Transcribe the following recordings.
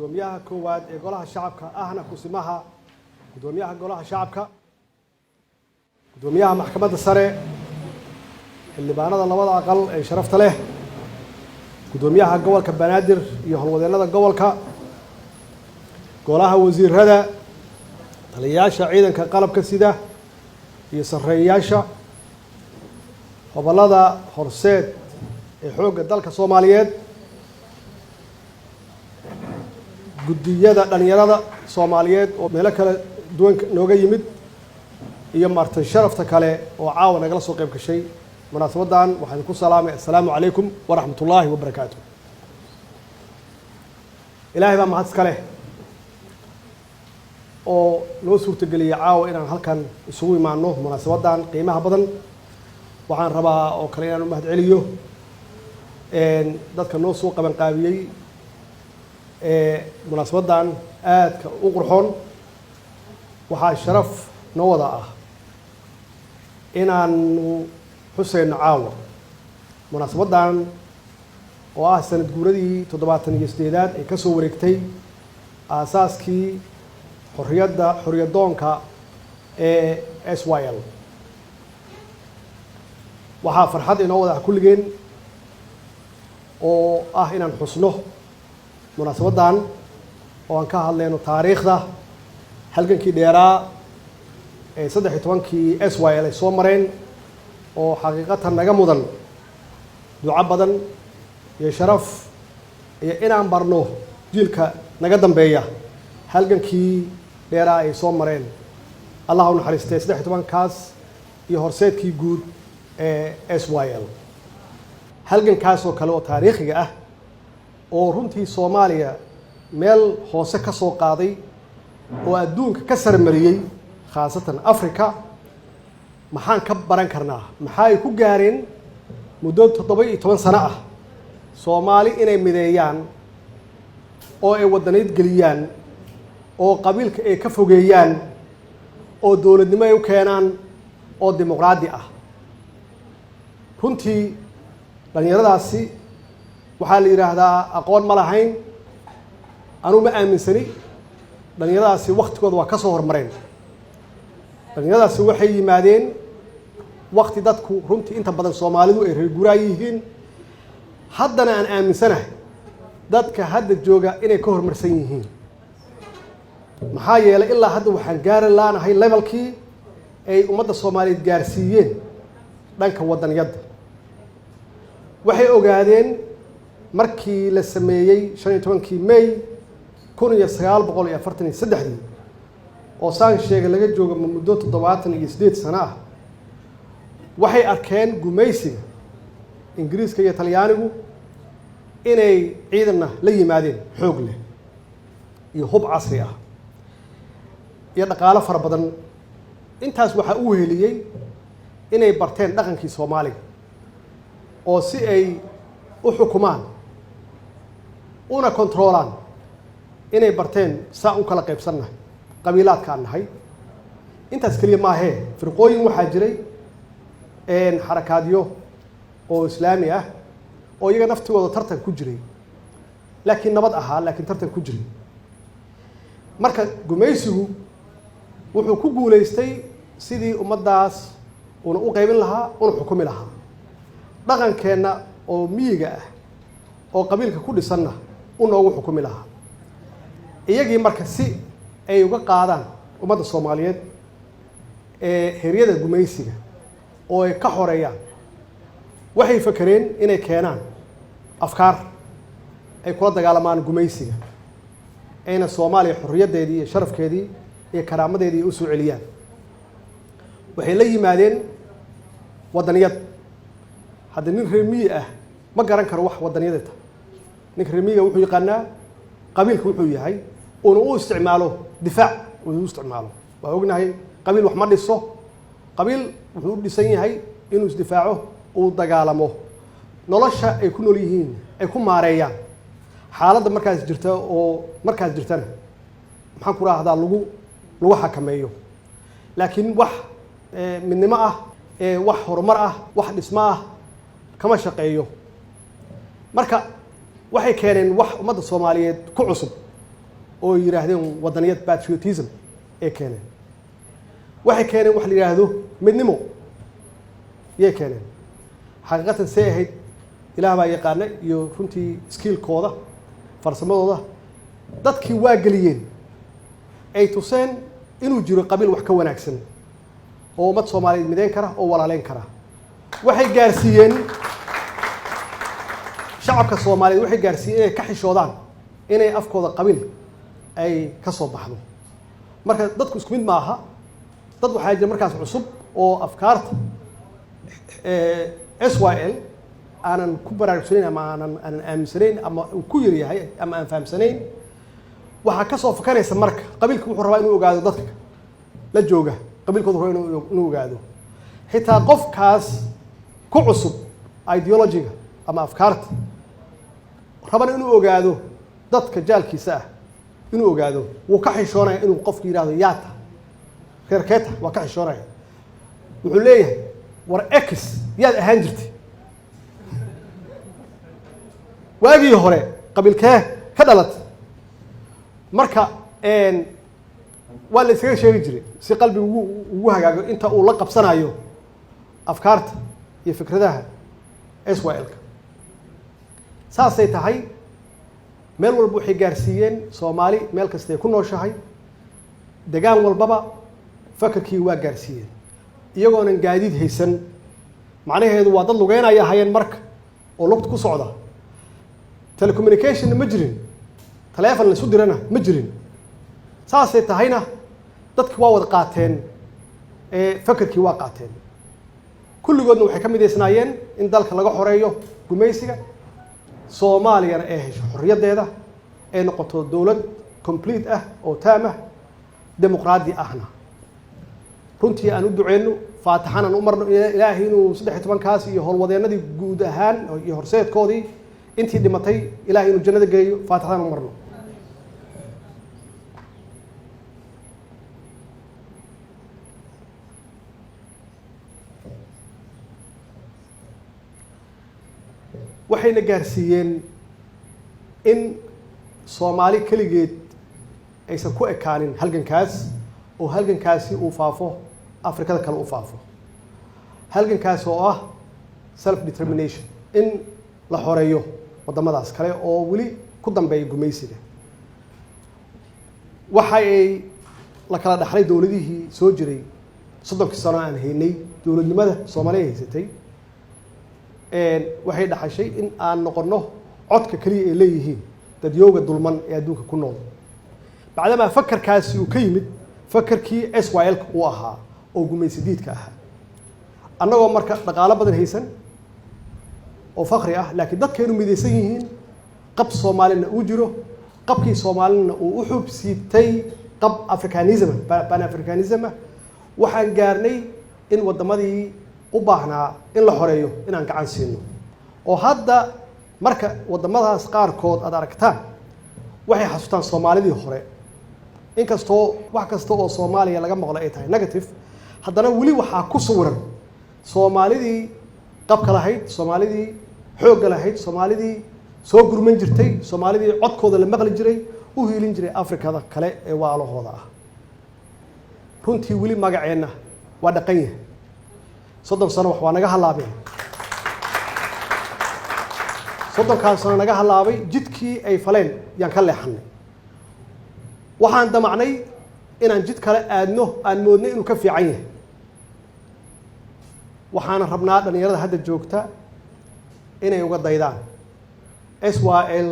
Guddoomiyaha koowaad ee Golaha Shacabka, ahna kusimaha guddoomiyaha Golaha Shacabka, guddoomiyaha Maxkamadda Sare, xildhibaanada labada aqal ee sharafta leh, guddoomiyaha gobolka Banaadir iyo howlwadeennada gobolka, golaha wasiirada, taliyayaasha ciidanka qalabka sida iyo sarreeyayaasha gobollada Horseed ee Xoogga Dalka Soomaaliyeed, guddiyada dhalinyarada Soomaaliyeed oo meelo kala duwan nooga yimid, iyo marti sharafta kale oo caawa nagala soo qayb gashay munaasabaddan, waxaan ku salaamay: assalaamu calaykum waraxmat ullaahi wabarakaatu. Ilaahay baa mahad iska leh oo noo suurtageliyey caawa inaan halkan isugu imaano munaasabaddan qiimaha badan. Waxaan rabaa oo kale inaan u mahad celiyo dadka noo soo qabanqaabiyey ee munaasabaddan aadka u qurxoon. Waxaa sharaf noo wada ah inaanu xuseyno caawa munaasabaddan oo ah sanad guuradii 78aad ee ka soo wareegtay aasaaskii xorriyadda, xorriyadoonka ee SYL. Waxaa farxad inoo wada ah kulligeen oo ah inaan xusno munaasabaddan oo aan ka hadlayno taariikhda halgankii dheeraa ee 13-kii SYL ay soo mareen, oo xaqiiqatan naga mudan duco badan iyo sharaf iyo inaan barno jiilka naga dambeeya halgankii dheeraa ay soo mareen, Allah u naxariistay, 13-kaas iyo horseedkii guud ee SYL. Halgankaas oo kale oo taariikhiga ah oo runtii Soomaaliya meel hoose ka soo qaaday oo adduunka ka sarmariyey, khaasatan Africa, maxaan ka baran karnaa? Maxaa ay ku gaareen muddo 17 sano ah Soomaali inay mideeyaan oo ay wadanayd geliyaan oo qabiilka ay ka fogeeyaan oo dowladnimo ay u keenaan oo dimuqraadi ah? Runtii dhallinyaradaasi waxaa la yidhaahdaa aqoon ma lahayn. Anugu ma aaminsani. Dhallinyaradaasi waktigooda waa ka soo hormareen. Dhallinyaradaasi waxay yimaadeen wakti dadku runtii inta badan Soomaalidu ay reer guuraa yihiin. Haddana aan aaminsanahay dadka hadda jooga inay ka horumarsan yihiin, maxaa yeelay ilaa hadda waxaan gaari laanahay levelkii ay ummadda Soomaaliyeed gaarsiiyeen dhanka wadaniyadda. Waxay ogaadeen markii la sameeyey 15-kii May 1943-dii, oo saan sheegay laga joogo muddo 78 sano ah, waxay arkeen gumaysiga Ingiriiska iyo Talyaanigu inay ciidanna la yimaadeen xoog leh iyo hub casri ah iyo dhaqaalo fara badan. Intaas waxaa u weheliyey inay barteen dhaqankii Soomaaliga oo si ay u xukumaan una kontroolaan inay barteen saa u kala qaybsannahay, qabiilaadkaan nahay. Intaas keliya maahee, firqooyin waxaa jiray, xarakaadyo oo Islaami ah oo iyaga naftigooda tartan ku jiray, laakiin nabad ahaa, laakiin tartan ku jiray. Marka gumaysigu wuxuu ku guulaystay sidii ummaddaas una u qaybin lahaa una xukumi lahaa, dhaqankeenna oo miyiga ah oo qabiilka ku dhisanna u noogu xukumi lahaa. Iyagii marka si ay uga qaadaan ummadda Soomaaliyeed ee heryada gumaysiga oo ay ka xoreeyaan, waxay fakereen inay keenaan afkaar ay kula dagaalamaan gumaysiga, ayna Soomaaliya xorriyaddeedii iyo sharafkeedii iyo karaamadeedii u soo celiyaan. Waxay la yimaadeen waddaniyad. Hadda nin reer miyi ah ma garan karo wax waddaniyada tahay. Ninka reer miyiga wuxuu yaqaanaa qabiilka wuxuu yahay, uuna u isticmaalo difaac uuna u isticmaalo. Waa ognahay, qabiil wax ma dhiso. Qabiil wuxuu u dhisan yahay inuu isdifaaco, uu dagaalamo, nolosha ay ku nool yihiin ay ku maareeyaan, xaaladda markaas jirta oo markaas jirtana, maxaan ku rahdaa, lagu xakameeyo. Laakiin wax midnimo ah, wax horumar ah, wax dhismo ah kama shaqeeyo. Marka waxay keeneen wax ummadda Soomaaliyeed ku cusub. Oo yidhaahdeen wadaniyad, patriotism ay keeneen. Waxay keeneen wax la yidhaahdo midnimo yay keeneen. Xaqiiqatan see ahayd Ilaah baa yaqaana, iyo runtii skill-kooda, farsamadooda dadkii waa geliyeen, ay tuseen inuu jiro qabiil wax ka wanaagsan oo ummad Soomaaliyeed mideyn kara oo walaaleyn kara. Waxay gaarsiiyeen shacabka Soomaaliyeed, waxay gaarsiiyeen inay ka xishoodaan inay afkooda qabiil ay ka soo baxdo. Marka dadku isku mid maaha. Dad waxaa jira markaas cusub oo afkaarta SYL aanan ku baraarugsanayn ama aanan aaminsanayn ama uu ku yar yahay ama aan fahamsanayn. Waxaa ka soo fakanaysa marka qabiilka wuxuu rabaa inuu ogaado dadka la jooga qabiilkooda, raba inuu ogaado xitaa qofkaas ku cusub ideology-ga ama afkaarta, rabana inuu ogaado dadka jaalkiisa ah inuu ogaado. Wuu ka xishoonaya inuu qofku yidhahdo yaata reerkeeta, waa ka xishoonaya. Wuxuu leeyahay, "War ex yaad ahaan jirtay waagii hore? Qabiilkee ka dhalatay?" Marka waa la iskaga sheegi jiray si qalbigu ugu hagaago inta uu la qabsanayo afkaarta iyo fikradaha SYL-ka. Saasay tahay, meel walba waxay gaarsiiyeen Soomaali, meel kastay ku nooshahay, degaan walbaba fakarkii waa gaarsiiyeen, iyagoonan gaadiid haysan. Macnaheedu waa dad lugeynaya hayeen marka oo lugta ku socda. Telecommunication-na ma jirin, taleefon la isu dirana ma jirin. Saasay tahayna dadki waa wada qaateen, fakarkii waa qaateen. Kulligoodna waxay ka midaysnaayeen in dalka laga xoreeyo gumaysiga, Soomaaliyana ay hesho xorriyaddeeda, ay noqoto dowlad complete ah oo taam ah, dimuqraadi ahna. Runtii aan u duceyno, faatixan aan u marno Ilaahay inuu 13-kaas iyo howlwadeennadii guud ahaan iyo horseedkoodii, intii dhimatay, Ilahay inuu jannada geeyo. Faatixadaan u marno. Waxayna gaarsiiyeen in Soomaali keligeed aysan ku ekaanin halgankaas, oo halgankaasi uu faafo, Afrikada kale u faafo, halgankaas oo ah self determination, in la xoreeyo waddamadaas kale oo weli ku dambeeya gumaysiga. Waxa ay la kala dhaxlay dowladihii soo jiray 30-kii sano aan haynay dowladnimada Soomaaliya haysatay, waxay dhaxashay in aan noqonno codka keliya ay leeyihiin dadyooga dulman ee adduunka ku nool, bacdamaa fakarkaasi uu ka yimid fakarkii SYL uu ahaa oo gumaysi diidka ahaa. Annagoo marka dhaqaalo badan haysan oo fakri ah, laakiin dadkaynu midaysan yihiin, qab Soomaalina uu jiro, qabkii Soomaalina uu u xub siibtay qab Africanism, Pan Africanism, waxaan gaarnay in waddamadii u baahnaa in la xoreeyo inaan gacan siino. Oo hadda marka waddamadaas qaarkood aad aragtaan, waxay xasuustaan Soomaalidii hore. Inkastoo wax kasta oo Soomaaliya laga maqlo ay tahay negative, haddana weli waxaa ku sawiran Soomaalidii qabka lahayd, Soomaalidii xoogga lahayd, Soomaalidii soo gurman jirtay, Soomaalidii codkooda la maqli jiray, u hiilin jiray Afrikada kale ee waalahooda ah. Runtii weli magaceenna waa dhaqan yahay. 30 sano wax waa naga hallaabeen. 30-kaas sano naga hallaabay, jidkii ay faleen yaan ka leexanay. Waxaan damacnay inaan jid kale aadno, aan moodnay inuu ka fiican yahay. Waxaana rabnaa dhalinyarada hadda joogta inay uga daydaan SYL.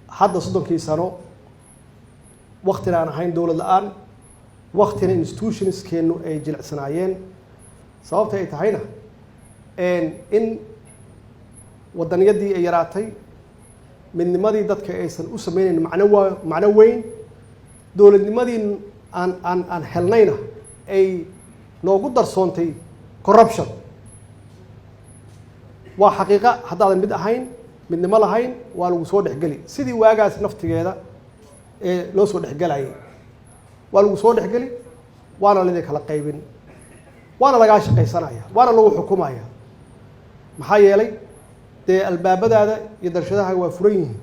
Hadda 30-kii sano, waktina aan ahayn dowlad la-aan, waktina institutions-keennu ay jilicsanaayeen, sababta ay tahayna in wadaniyadii ay yaraatay, midnimadii dadka aysan u sameynayn macno, waa macno weyn, dowladnimadii aan helnayna ay noogu darsoontay corruption. Waa xaqiiqa, haddaadan mid ahayn, midnimo lahayn, waa lagu soo dhexgeli sidii waagaas naftigeeda ee loo soo dhexgelayay. Waa lagu soo dhexgeli, waana laydin kala qaybin, waana lagaa shaqaysanaya, waana lagu xukumaya. Maxaa yeelay dee albaabadaada iyo darshadahaaga waa furan yihiin,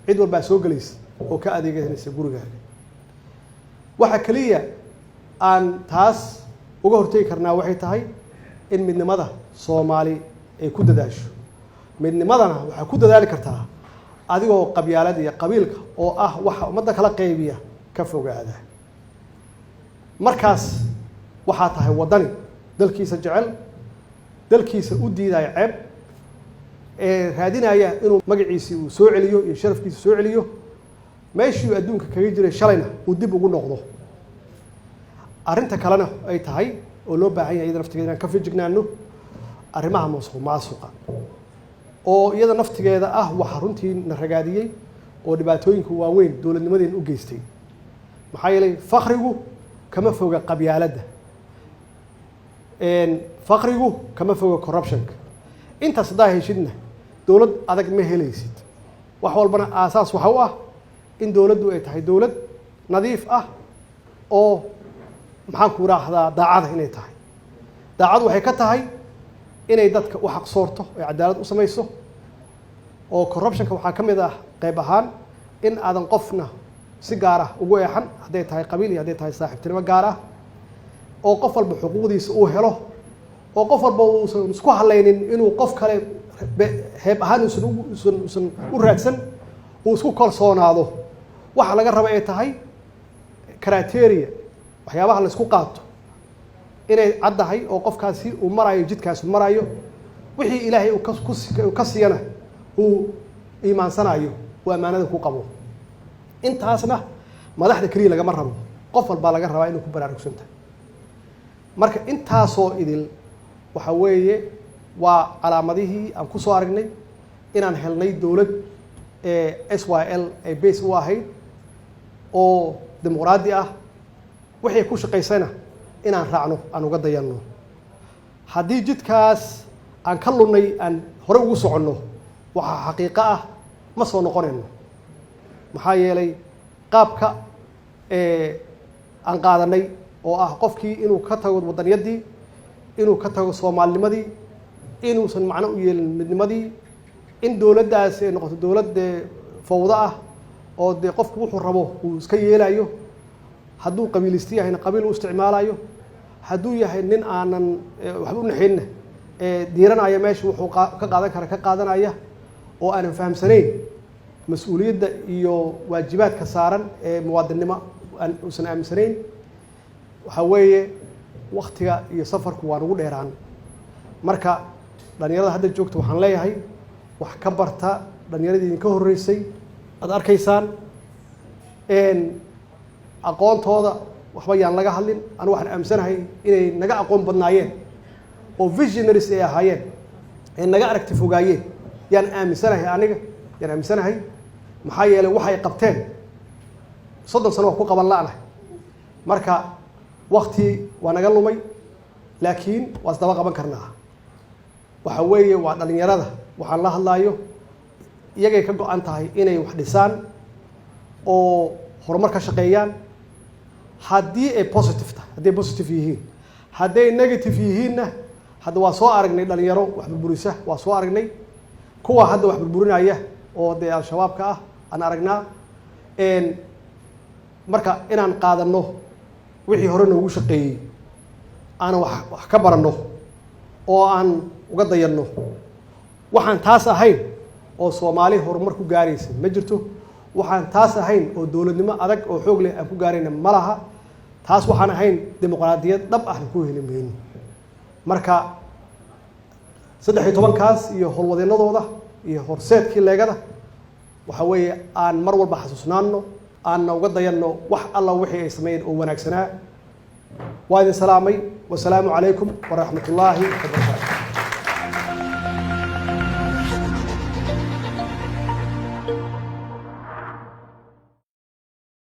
cid walbaa soo gelaysa. oo ka adeeganaysa gurigaaga. Waxa keliya aan taas uga hortegi karnaa waxay tahay in midnimada Soomaali ay ku dadaasho. Midnimadana waxaa ku dadaali kartaa adigoo qabyaalada iyo qabiilka, oo ah waxa ummadda kala qaybiya, ka fogaada. Markaas waxaa tahay waddani dalkiisa jecel, dalkiisa u diidaya ceeb, ee raadinaya inuu magaciisii uu soo celiyo iyo sharafkiisa soo celiyo, meeshii uu adduunka kaga jiray shalayna uu dib ugu noqdo. Arrinta kalena ay tahay oo loo baahan yahay iyada naftigeeda inaan ka feejignaano arrimaha musuq maasuqa, oo iyada naftigeeda ah waxa runtii na ragaadiyey oo dhibaatooyinka waaweyn dowladnimadeen u geystay. Maxaa yeelay, faqrigu kama foga qabyaaladda, faqrigu kama foga corruptionka. Intaas haddaa heshidna, dowlad adag ma helaysid. Wax walbana aasaas waxa u ah in dowladdu ay tahay dowlad nadiif ah oo, maxaan ku raahdaa, daacada inay tahay. Daacad waxay ka tahay inay dadka u xaqsoorto, ay cadaalad u samayso. Oo corruptionka waxaa ka mid ah qayb ahaan in aadan qofna si gaar ah ugu eexan, hadday tahay qabiil iyo hadday tahay saaxiibtinimo gaar ah, oo qof walba xuquuqdiisa uu helo, oo qof walba uusan isku halaynin inuu qof kale heeb ahaan uusan u raadsan, uu isku kalsoonaado. Waxa laga raba ay tahay criteria, waxyaabaha la isku qaato inay caddahay, oo qofkaasi uu marayo jidkaasi marayo, wixii Ilaahay uu ka siiyana uu iimaansanayo, uu ammaanada ku qabo. Intaasna madaxda keliya lagama rabo, qof walbaa laga rabaa inuu ku baraarugsantahay. Marka intaasoo idil waxa weeye waa calaamadihii aan ku soo aragnay inaan helnay dowlad SYL ay base u ahayd oo dimuqraadi ah. Wixii ku shaqaysana inaan raacno, aan uga dayanno. Haddii jidkaas aan ka lunnay aan hore ugu soconno, waxaa xaqiiqo ah ma soo noqonayno. Maxaa yeelay, qaabka aan qaadanay oo ah qofkii inuu ka tago waddaniyaddii, inuu ka tago soomaalinimadii, inuusan macno u yeelin midnimadii, in dowladdaasi ay noqoto dowlad dee fawdo ah, oo dee qofku wuxuu rabo uu iska yeelayo, hadduu qabiilisti yahayna qabiil u isticmaalayo, hadduu yahay nin aanan waxba u naxaynna diiranaya, meesha wuxuu ka qaadan kara ka qaadanaya, oo aanan fahamsanayn mas-uuliyadda iyo waajibaadka saaran ee muwaadinnimo aan uusan aaminsanayn. Waxaa weeye waktiga iyo safarku waa nagu dheeraan. Marka dhalinyarada hadda joogta waxaan leeyahay, wax ka barta dhalinyaradii idinka horreysay. Aad arkaysaan aqoontooda, waxba yaan laga hadlin. Anigu waxaan aaminsanahay inay naga aqoon badnaayeen oo visionaries ay ahaayeen, ay naga aragti fogaayeen yaan aaminsanahay aniga, yaan aaminsanahay. Maxaa yeelay, waxay qabteen 30 sano waa ku qaban la'nahay. Marka wakti waa naga lumay, laakiin waa isdaba qaban karnaa. Waxa weeye waa dhalinyarada waxaan la hadlaayo, iyagay ka go-an tahay inay wax dhisaan oo horumar ka shaqeeyaan, haddii ay positive tahay, hadday positive yihiin. Hadday negative yihiinna, hadda waa soo aragnay dhalinyaro wax burburisa, waa soo aragnay kuwa hadda wax burburinaya oo dee Al-Shabaabka ah aan aragnaa. Marka inaan qaadano wixii hore noogu shaqeeyey, aanan wax ka baranno oo aan uga dayanno. Waxaan taas ahayn oo Soomaali horumar ku gaaraysa ma jirto. Waxaan taas ahayn oo dowladnimo adag oo xoog leh aan ku gaarayna ma laha. Taas waxaan ahayn dimuqraadiyad dhab ahna ku heli mayno. Marka 13-kaas iyo howlwadeennadooda iyo horseedkii Leegada, waxa weeye aan mar walba xasuusnaano, aanna uga dayanno wax alla wixii ay sameeyeen oo wanaagsanaa. Waa idin salaamay. Wasalaamu calaykum waraxmat ullaahi wabarakaatu.